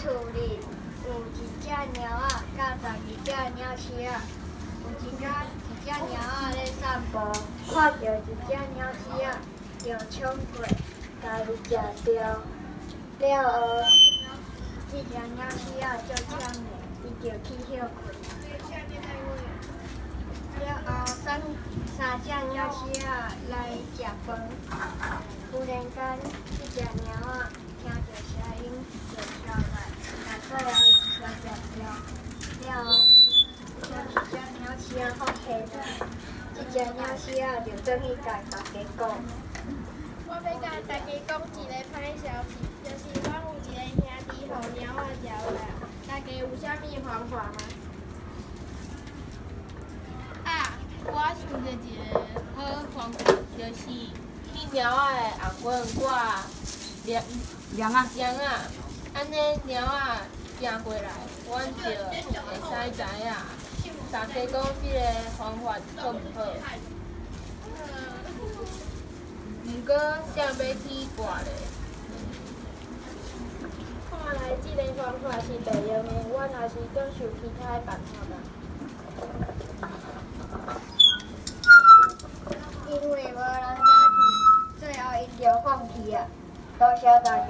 厝裡有一隻貓仔，佮12隻貓鼠仔。有一工，一隻貓仔咧散步，看著一隻貓鼠仔，就衝過，共伊食著。了後，這隻貓鼠仔足嗆的，伊就去歇睏。了後，三隻貓鼠仔來食飯。忽然間，這隻貓仔聽著聲音就跳來，共最後一隻食著。了後，予這隻貓鼠仔發現了，這隻貓鼠仔就轉去共大家講。我欲共大家講一个歹消息，就是阮有一个兄弟予貓仔食去啊！大家有啥物方法嗎？啊，我想著一个好方法，就是去貓仔的後冠掛簾簾仔。簾仔，按呢貓仔行過來，阮就會使知影。大家講這个方法好毋好？毋過誰欲去掛咧？看來這个方法是袂用的，阮還是閣想其他的辦法吧。因為無人敢去，最後𪜶就放棄啊！多謝大家。